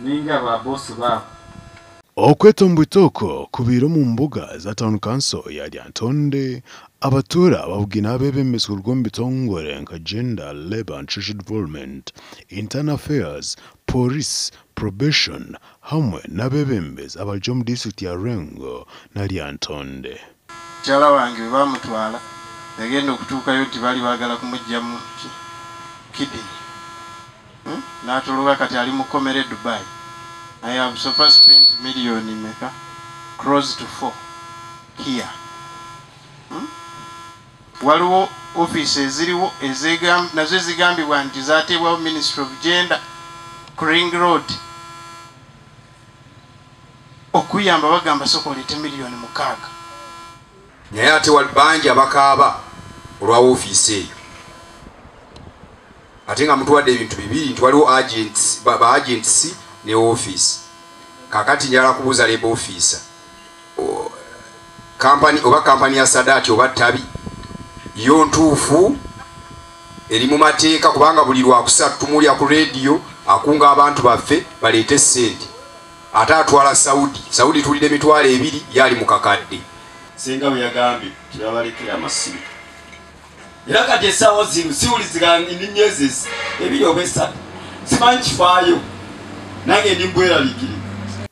Ninga ba boss baabo. Okwetomboita okwo kubaire omu mbuga za tauni kanso ya Lyantonde, abatuura babugaine abeebembezi kuruga omu bitongore nka Gender, Labour and Social Development, Internal Affairs, Pooriisi, Probation hamwe n'abeebembezi abarugire omu disiturikiti ya Lwengo na Lyantonde. Mukyala wange bwe baamutwala yagenda okutuukayo nti baali baagala kumuggyamu ki kidney n'atoloka kati ali mu kkomera e Dubai. I have so far spent million meka close to four here. Waliwo ofiisi eziriwo nazo ezigambibwa nti zaateebwawo Ministry of Gender ku Ring Road okuyamba bagamba sooka oleete 6 million. Naye ate bangi abakaaba olwa woofiisi eyo, ate nga mutuwadde ebintu bibiri nti waliwo agents, ba agents ne woofiisi. Kakati njagala kubuuza labour officer, kampani oba kampani ya Sadat oba Tabi yo ntuufu eri mu mateeka? Kubanga buli lwakusatu tumulya ku rediyo akunga abantu baffe baleete sente, ate atwala Saudi. Saudi tulira 20,000, yali mu kakadde. Senga bwe yagambye tebabalekera amasimu, era kati essaawa zino siwulizigana ndi myezi 2 oba 3, simanyi kifaayo, nange ndi mbweraliikirivu.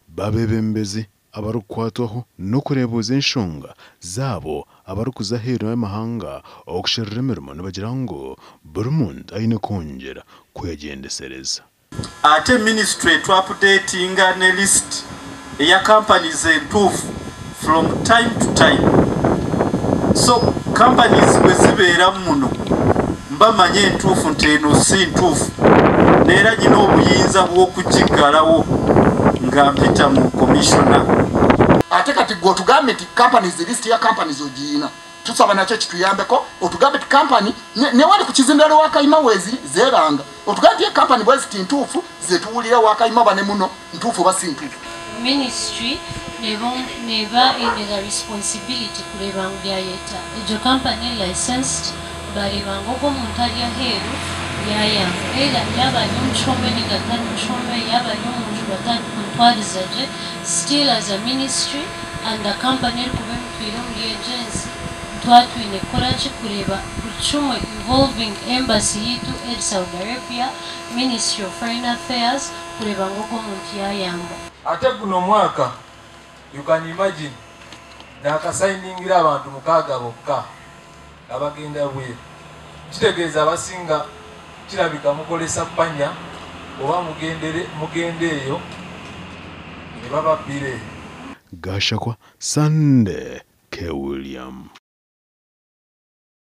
Babebembezi abarikukwatwaho n'okureebuuza enshonga zaabo abarikuza aheeru y'amahanga okusherura emirimo nibagira ngu buri muntu aine kwongyera kwegyendesereza. Ate ministry twaupdatinga ne list eya companies entuufu from time to time, so companies bwe zibeera muno mbamanye entuufu nti eno si ntuufu, neera nyina obuyinza bw'okugiggalawo nga mpita mu commissioner. Ate kati gwe otugambe nti companies, list ya companies ogiyina, tusaba nakyo kituyambeko, otugambe ti company newali ku kizindalo Wakayima weeziri zeeranga, otugambe ti company bweziti ntuufu zetuwulira Wakayima bane muno ntuufu oba si ntuufu. Ministry neba ine the responsibility kureba ngu byayeta egyo company licensed, bareba ngu ogwo omuntu ari aheeru yayamba, era yaba ari omukihome ninga atari mukihome, yaba ari omunju batari kumutwariza gye, still as a ministry and a company erikuba emutwire omuri egyo ensi, twaba twine kukora ki kureeba buri kimwe involving embassy yitu eri Saudi Arabia, Ministry of Foreign Affairs, kureeba ngu ogwo omuntu yayamba. Ate guno omwaka, you can imagine, nakasayiningira abantu 6 bokka abagenda bweru. Kitegeeza abasinga kirabika mukolesa panya oba mugendere mugende eyo ne bababbira eyo. Gashakwa Sunday K. William.